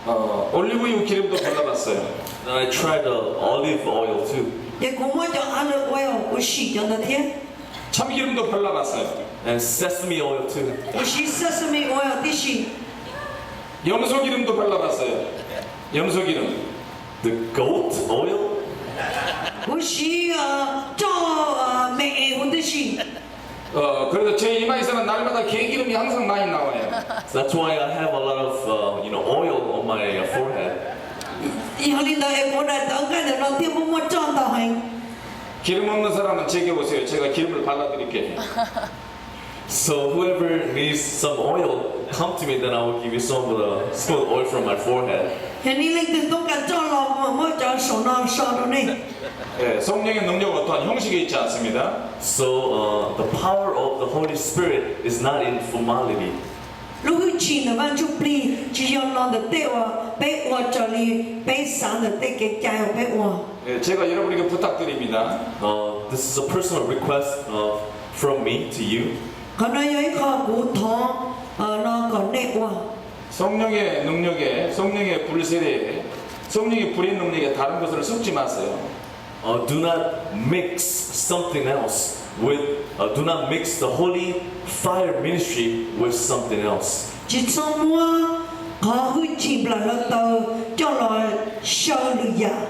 어, 올리브유 기름도 발라봤어요. Then I tried the olive oil too. Ces kuv muab cov olive oil, kuv sim cov ntawd thiab. 참기름도 발라봤어요. And sesame oil too. Kuv siv sesame oil tib si. 염소 기름도 발라봤어요. 염소 기름. The goat oil? Kuv siv roj me es huv tib si. 어, 그래서 제 이마에서는 날마다 게 기름이 항상 많이 나와요. So that's why I have a lot of, uh, you know, oil on my uh, forehead. Yog li ntawd es kuv daim tawv nqaij ntawm no thiaj muaj muaj roj ntau heev. 기름 없는 사람은 제게 오세요. 제가 기름을 발라드릴게요. So whoever needs some oil, come to me, then I will give you some of the, some of the oil from my forehead. Yog nej leej twg toob kas roj los kuv mam muab cov saum no so rau nej. 예, 성령의 능력 어떠한 형식에 있지 않습니다. So uh, the power of the Holy Spirit is not in formality. Lub hwj chim ntawm Vaj Ntsuj Plig tsis yog los ntawm tej uas peb ua raws li peb xav ntawm tej kev cai uas peb ua. 예, 제가 여러분에게 부탁드립니다. Uh, this is a personal request uh, from me to you. Qhov no yog ib qho kuv thov no kom nej ua. 성령의 능력에, 성령의 불 세례에, 성령의 불의 능력에 다른 것을 섞지 마세요. Uh, do not mix something else with, uh, do not mix the holy fire ministry with something else. Tsis txhob muab qhov hwj chim nplawm hluav taws coj los xyaw lwm yam.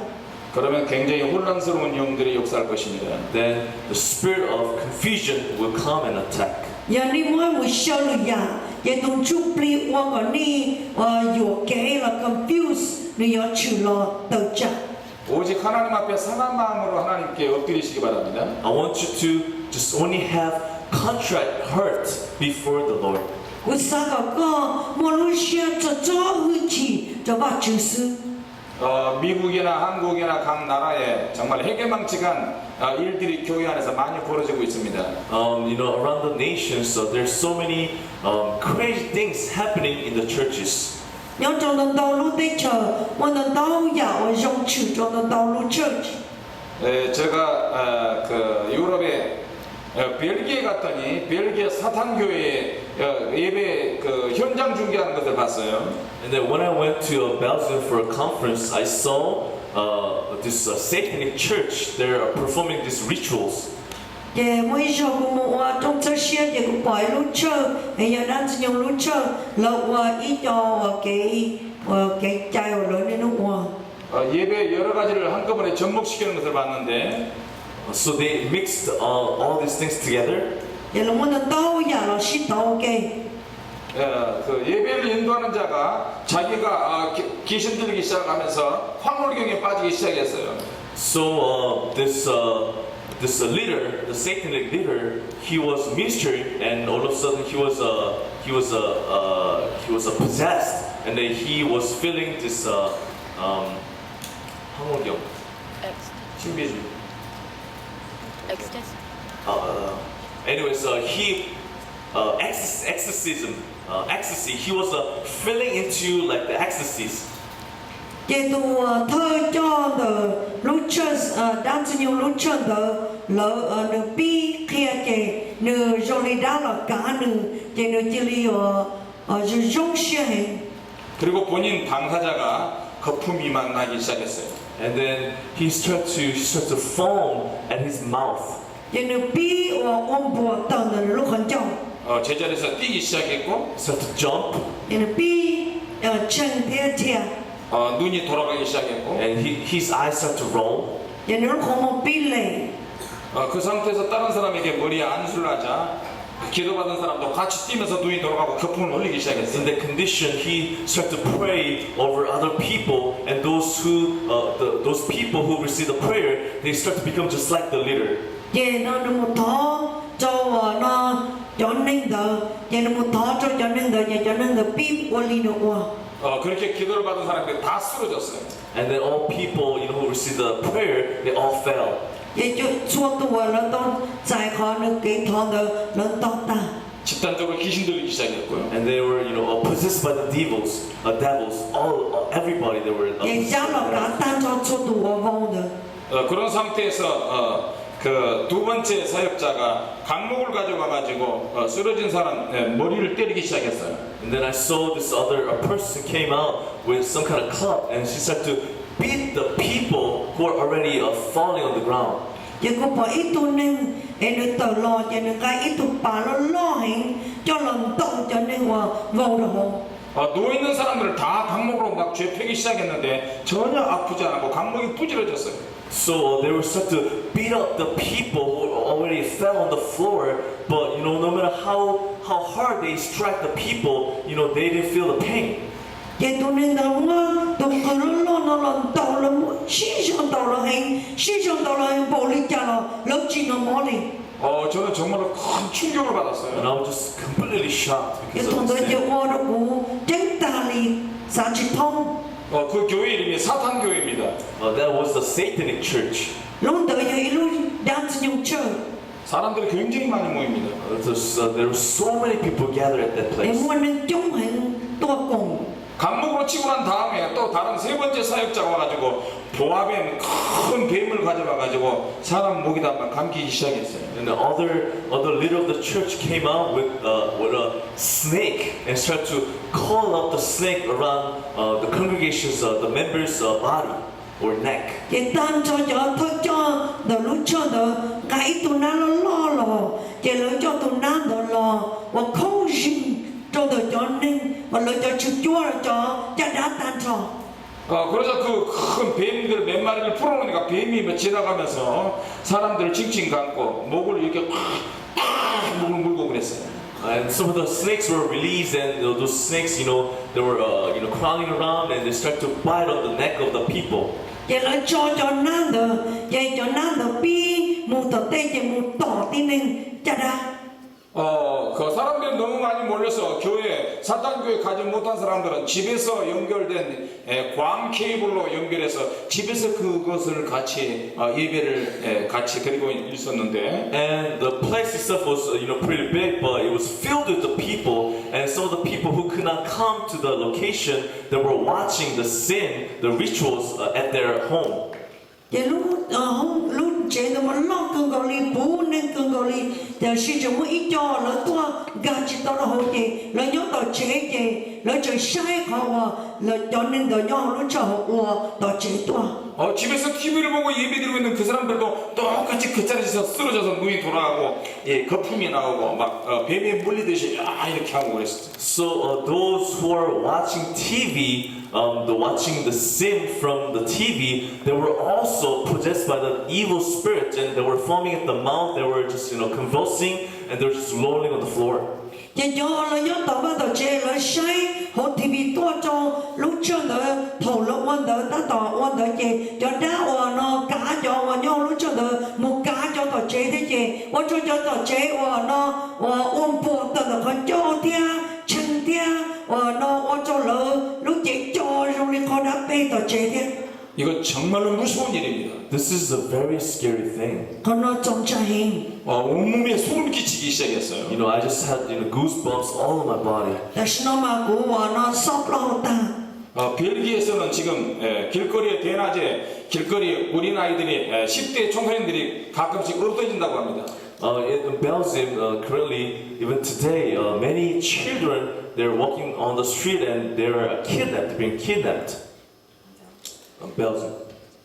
그러면 굉장히 혼란스러운 영들이 역사할 것입니다. Then the spirit of confusion will come and attack. Yog nej muab mus xyaw lwm yam, ces tus ntsuj plig ua kom nej yuam kev los confuse, nws yuav tshwm los tawm tsam. 오직 하나님 앞에 상한 마음으로 하나님께 엎드리시기 바랍니다. I want you to just only have contrite heart before the Lord. Kuv xav kom koj muaj lub siab txog txog hwj chim rau Vajtswv xwb. 어, 미국이나 한국이나 각 나라에 정말 해괴망측한 어, 일들이 교회 안에서 많이 벌어지고 있습니다. Um, you know, around the nations, uh, there's so many um, crazy things happening in the churches. Nyob rau ntau ntau lub teb chaws muaj ntau ntau yam uas zoo tshwm rau ntau ntau lub church. 에, 제가 어, 그 유럽에 어, 벨기에 갔더니 벨기에 사탄교회 어, 예배 그 현장 중계하는 것을 봤어요. And then when I went to uh, Belgium for a conference, I saw uh, this uh, satanic church. They're uh, performing these rituals. Ces muaj ib zaug kuv mus ua rooj txawb siab ces kuv pom ib lub church es yog dab ntxwg nyoog lub church, lawv ua ib co uas kev, uas kev cai uas lawv niaj hnub ua. 어, 예배 여러 가지를 한꺼번에 접목시키는 것을 봤는데 So they mixed uh, all these things together. Ces lawv muab ntau ntau yam los sib tov ua ke. 예, 그 예배를 인도하는 자가 자기가 아, 귀- 귀신 들리기 시작하면서 황홀경에 빠지기 시작했어요. So uh, this uh, this uh, leader, the satanic leader, he was ministering, and all of a sudden he was uh, he was uh, uh, he was uh, possessed, and then he was feeling this uh, um, 荒holkiong. Ex- 신비주의. Ecstasy. Uh, anyways, uh, he uh, ex- exorcism, uh, ecstasy. He was uh, feeling into like the ecstasies. Ces tus uas thawj coj ntawm lub church, dab ntxwg nyoog lub church ntawd, lawv nws pib qhia ces nws zoo li dab los kav nws, ces nws cia li zoo zoo siab heev. 그리고 본인 당사자가 거품이 막 나기 시작했어요. And then he started to he started to foam at his mouth. Ces nws pib ua ua npuas tawm ntawm nws lub qhov ncauj. 어, 제자리에서 뛰기 시작했고, Started to jump. Ces nws pib tshee thiab dhia. 어, 눈이 돌아가기 시작했고, And he, his eyes started to roll. Ces nws lub qhov muag pib lem. 어, 그 상태에서 다른 사람에게 머리에 안수를 하자 기도받은 사람도 같이 뛰면서 눈이 돌아가고 거품을 흘리기 시작했어요. In that condition, he started to pray over other people, and those who, uh, the, those people who received the prayer, they start to become just like the leader. Ces no nws mus thov rau uas no cov neeg ntawd, ces nws mus thov rau cov neeg ntawd, ces cov neeg ntawd pib ua li nws ua. 어, 그렇게 기도를 받은 사람들이 다 쓰러졌어요. And then all people, you know, who received the prayer, they all fell. Ces txhua tus uas lawv tau txais qhov nws kev thov ntawd lawv ntog tag. 집단적으로 귀신 들리기 시작했고요. And they were, you know, uh, possessed by the devils, uh, devils. All, uh, everybody, they were. Uh, Ces possessed dab by los the kav devils. Tag nrho txhua tus uas vau ntawd. 어, 그런 상태에서 어, 그 두 번째 사역자가 강목을 가져와 가지고 어, 쓰러진 사람 예, 머리를 때리기 시작했어요. And then I saw this other a person came out with some kind of club and she started to beat the people who are already uh, falling on the ground. Ces kuv pom ib tug neeg es nws tawm los ces nws nqa ib tug pas loj loj heev coj los ntaus cov neeg uas vau rau hauv. 어, 누워있는 사람들을 다 강목으로 막 죄 패기 시작했는데 전혀 아프지 않았고 강목이 부스러졌어요. So uh, they were start to beat up the people who already fell on the floor, but you know, no matter how how hard they strike the people, you know, they didn't feel the pain. Ces tus neeg ntawd muab tus qws loj loj no los ntaus, lawv muab sib zog ntaus los heev, sib zog ntaus los heev npaum li cas los lawv tsis hnov mob li. 어, 저는 정말로 큰 충격을 받았어요. And I was just completely shocked Ces because of thaum ntawd this thing. Ces ua rau kuv ceeb tag li, xav tsis thoob. 어, 그 교회 이름이 사탄 교회입니다. Uh, that was the satanic church. Lub ntawd yog ib lub dab ntxwg nyoog church. 사람들이 굉장히 많이 모입니다. Uh, there's, uh, there were so many people gathered at that Es place. Muaj neeg coob heev tuaj koom. 강목으로 치고 난 다음에 또 다른 세 번째 사역자가 와가지고 보아뱀 큰 뱀을 가져와가지고 사람 목에다 막 감기기 시작했어요. And the other other leader of the church came out with uh, with a snake and started to coil up the snake around uh, the congregation's uh, the members' uh, body or neck. Ces tag nrho cov thawj coj ntawm lub church ntawd nqa ib tug nab loj loj los, ces lawv coj tus nab ntawd los ua khoob zeeg rau ntawm cov neeg uas lawv cov tswv cuab, cov caj dab tag nrho. 어, 그래서 그 큰 뱀들 몇 마리를 풀어놓으니까 뱀이 막 지나가면서 사람들을 칭칭 감고 목을 이렇게 탁, 탁 목을 물고 그랬어요. And some of the snakes were released, and you know, those snakes, you know, they were, uh, you know, crawling around, and they start to bite on the neck of the people. Ces lawv tso cov nab ntawd, ces cov nab ntawd pib mus tom tej ces mus tom tib neeg caj dab. 어, 그 사람들이 너무 많이 몰려서 교회, 사탄 교회 가지 못한 사람들은 집에서 연결된 예, 광 케이블로 연결해서 집에서 그것을 같이 어, 예배를 예, 같이 드리고 있었는데 And the place itself was, uh, you know, pretty big, but it was filled with the people. And some of the people who could not come to the location, they were watching the sin, the rituals, uh, at their home. Ces lub, lub tsev ntawd mas loj kawg nkaus li, puv neeg kawg nkaus li, tiam sis tseem muaj ib co lawv tuaj nkag tsis tau rau hauv, ces lawv nyob tom tsev, ces lawv tseem saib qhov uas lawv cov neeg ntawd nyob hauv lub txaj hauv ua tom tsev tuaj. 어, 집에서 티비를 보고 예배드리고 있는 그 사람들도 똑같이 그 자리에서 쓰러져서 눈이 돌아가고, 예, 거품이 나오고, 막, 어, 뱀에 물리듯이, 아, 이렇게 하고 그랬어요. So uh, those who are watching T V, um, the watching the sin from the T V, they were also possessed by the evil spirit, and they were foaming at the mouth. They were just, you know, convulsing, and they were just rolling on the floor. Ces cov uas lawv nyob tom vaj tom tsev, lawv saib hauv T V tuaj rau lub txaj ntawd, thaum lawv ua ntawd, tab tom ua ntawd ces cov dab uas no kav cov uas nyob hauv lub txaj ntawd mus kav cov tom tsev thiab, ces ua rau cov tom tsev uas no uas ua npuas tawm ntawm qhov ncauj thiab tshee thiab uas no ua rau lawv lub cev co zoo li qhov dab peg tom tsev thiab. 이거 정말로 무서운 일입니다. This is a very scary thing. Qhov no txaus ntshai heev. 어, 온몸에 소름 끼치기 시작했어요. You know, I just had, you know, goosebumps all on my body. Tam sim no mas kuv uas no xob plaub hau tag. 어, 벨기에에서는 지금 예, 길거리에 대낮에 길거리 어린아이들이 예, 십 대 청소년들이 가끔씩 없어진다고 합니다. Uh, in Belgium, uh, currently, even today, uh, many children, they're walking on the street and they're kidnapped, being kidnapped. Belgium.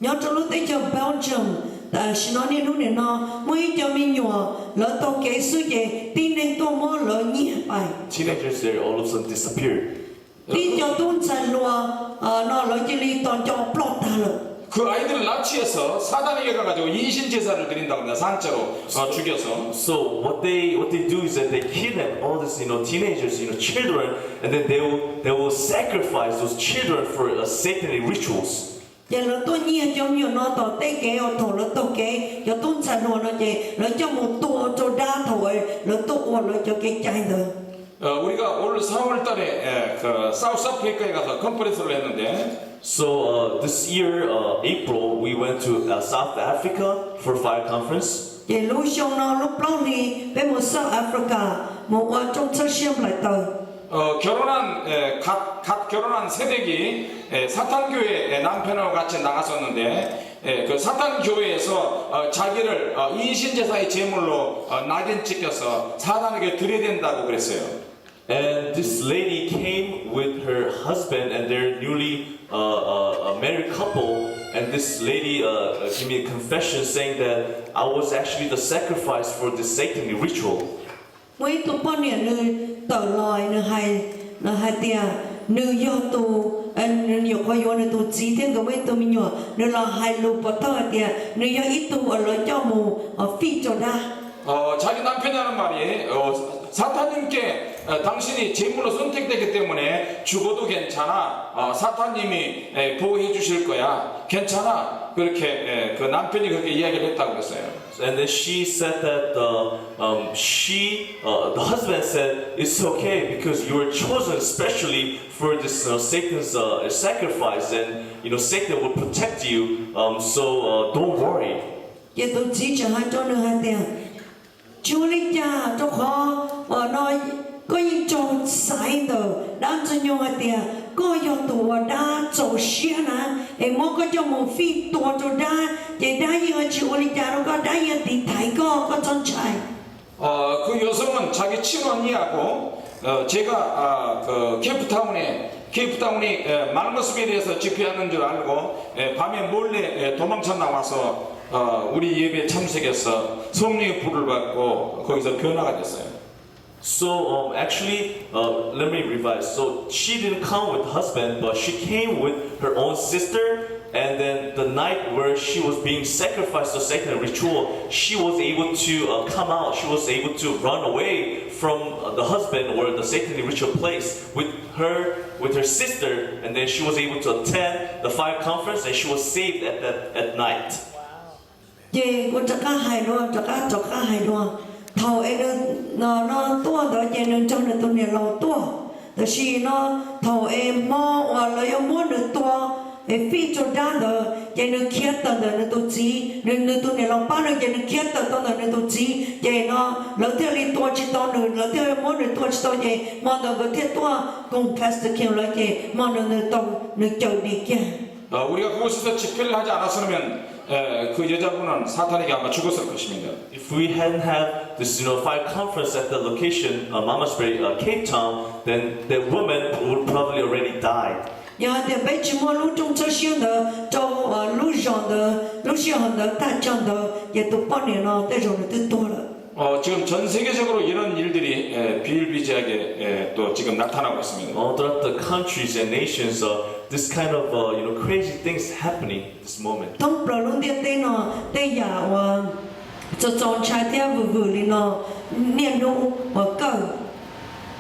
Nyob rau lub teb chaws Belgium, tam sim no niaj hnub nim no muaj ib co me nyuam lawv taug kev xwb ces tib neeg tuaj muab lawv nyiag pais. Teenagers, they all of a sudden disappeared. Tib co tub ntxhais hluas no lawv cia li tos nco ploj tag lawm. 그 아이들을 납치해서 사단에게 가가지고 인신 제사를 드린다고 합니다. 산채로 어, 죽여서. So what they what they do is that they kidnap all these, you know, teenagers, you know, children, and then they will they will sacrifice those children for uh, satanic rituals. Ces lawv tuaj nyiag cov me nyuam no tom tej kev uas thaum lawv taug kev, cov tub ntxhais hluas no ces lawv coj mus tua rau dab thaum lawv tuaj ua lawv cov kev cai ntawd. 어, 우리가 올 사월 달에 에, 그 사우스 아프리카에 가서 컨퍼런스를 했는데 So uh, this year, uh, April, we went to uh, South Africa for fire conference. Ces lub xyoo no lub plaub hlis peb mus South Africa mus ua rooj txhawb siab nplaim taws. 어, 결혼한 에, 갓, 갓 결혼한 새내기 에, 사탄 교회 에, 남편하고 같이 나갔었는데 에, 그 사탄 교회에서 어, 자기를 어, 인신 제사의 제물로 어, 낙인 찍혀서 사단에게 드려야 된다고 그랬어요. And this lady came with her husband, and they're newly uh, uh, a married couple. And this lady uh, uh, gave me a confession saying that I was actually the sacrifice for this satanic ritual. Muaj ib tug poj niam nws tawm los nws hais, nws hais tias nws yog tus, nws nyuam qhuav yuav nws tus txiv thiab nkawd muaj ib tug me nyuam, nws los hais lus pov thawj hais tias nws yog ib tug uas lawv coj mus fij rau dab. 어, 자기 남편이라는 말이 어, 사탄님께 어, 당신이 제물로 선택되기 때문에 죽어도 괜찮아. 어, 사탄님이 에, 보호해 주실 거야. 괜찮아. 그렇게 에, 그 남편이 그렇게 이야기를 했다고 그랬어요. And then she said that uh, um, she, uh, the husband said, it's okay because you were chosen specially for this uh, Satan's uh, sacrifice, and you know Satan will protect you. Um, so uh, don't worry. Ces tus txiv tseem hais rau nws hais tias, tsis ua li cas, rau qhov uas no koj yeej raug xaiv ntawm dab ntxwg nyoog hais tias koj yog tus uas dab txaus siab na, es muab koj coj mus fij tua rau dab, ces dab yeej tsis ua li cas rau koj, dab yeej tiv thaiv koj, koj txhob ntshai. 어, 그 여성은 자기 친언니하고 어, 제가 아, 그 케이프타운에 케이프타운이 에, 말머스빌에서 집회하는 줄 알고 에, 밤에 몰래 에, 도망쳐 나와서 어, 우리 예배에 참석해서 성령의 불을 받고 거기서 변화가 됐어요. So um, actually, uh, let me revise. So she didn't come with the husband, but she came with her own sister. And then the night where she was being sacrificed to Satan ritual, she was able to uh, come out. She was able to run away from uh, the husband or the Satan ritual place with her with her sister, and then she was able to attend the fire conference, and she was saved at that at night. Ces kuv rov qab hais dua, rov qab rov qab hais dua, Thaum es nws no tuaj ntawd ces nws nrog nws tus niam laus tuaj, tab sis no thaum es hmo uas lawv yuav muab nws tua es fij rau dab ntawd ces nws khiav tawm ntawm nws tus txiv, nws nws tus niam laus pab nws ces nws khiav tawm tau ntawm nws tus txiv ces no lawv thiaj li tua tsis tau nws, lawv thiaj muab nws tua tsis tau ces hmo ntawd nkawd thiaj tuaj koom Pastor Kim lawv ces hmo ntawd nws tau, nws cawm dim kiag. 어, 우리가 그곳에서 집회를 하지 않았으면, 에, 그 여자분은 사탄에게 아마 죽었을 것입니다. If we hadn't had this, you know, fire conference at the location, uh, Mamasberry, uh, Cape Town, then the woman would probably already died. Yog hais tias peb tsis muaj lub rooj txhawb siab ntawd rau lub zos ntawd lub sij hawm ntawd thaj chaw ntawd ces tus poj niam no tej zaum nws twb tuag lawm. 어, 지금 전 세계적으로 이런 일들이 에, 비일비재하게 에, 또 지금 나타나고 있습니다. All throughout the countries and nations, uh, this kind of, uh, you know, crazy things happening this moment. Thoob plaws lub ntiaj teb no tej yam uas txaus txaus ntshai thiab vwm vwm li no niaj hnub uas kawg.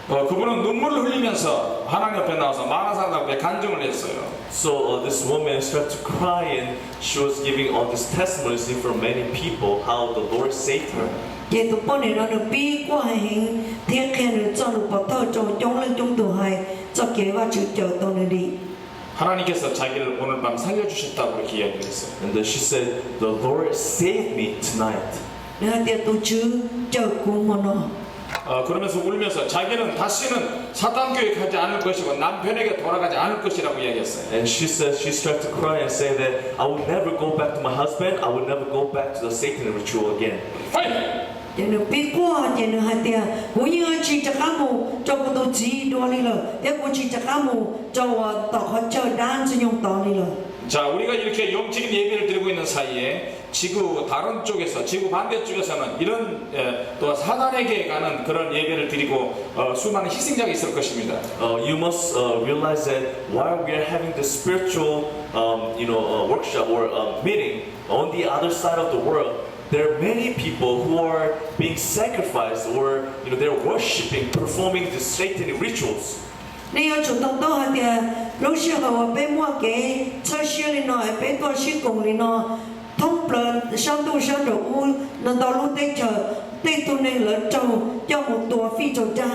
어, 그분은 눈물을 흘리면서 하나님 앞에 나와서 많은 사람들 앞에 간증을 했어요. So uh, this woman started to cry and she was giving all these testimonies in front of many people how the Lord saved her. Ces tus poj niam no nws pib quaj heev thiab qhia nws txoj lus pov thawj rau coob leej coob tus hais txoj kev Vajtswv cawm tau nws dim. 하나님께서 자기를 오늘 밤 살려주셨다고 그렇게 이야기를 했어요. And then she said, The Lord saved me tonight. Nws hais tias tus Tswv cawm kuv hmo no. 어, 그러면서 울면서 자기는 다시는 사단 교회 가지 않을 것이고 남편에게 돌아가지 않을 것이라고 이야기했어요. And she says, she started to cry and say that I will never go back to my husband, I will never go back to the Satan ritual again. Ces nws pib quaj ces nws hais tias kuv yeej tsis rov qab mus rau kuv tus txiv dua li lawm thiab kuv tsis rov qab mus rau tom qhov chaw dab ntxwg nyoog tod li lawm. 자, 우리가 이렇게 영적인 예배를 드리고 있는 사이에 지구 다른 쪽에서, 지구 반대쪽에서는 이런 에, 또 사단에게 가는 그런 예배를 드리고 어, 수많은 희생자가 있을 것입니다. Uh, you must uh, realize that while we are having the spiritual, um, you know, uh, workshop or uh, meeting on the other side of the world, there are many people who are being sacrificed or you know they're worshiping, performing these satanic rituals. Nej yuav tsum to taub hais tias lub sij hawm uas peb muaj kev txhawb siab li no es peb tuaj sib koom li no, thoob plaws sab ntuj sab nraum ub no ntau lub teb chaws, tej tug neeg lawv raug coj mus tua fij rau dab.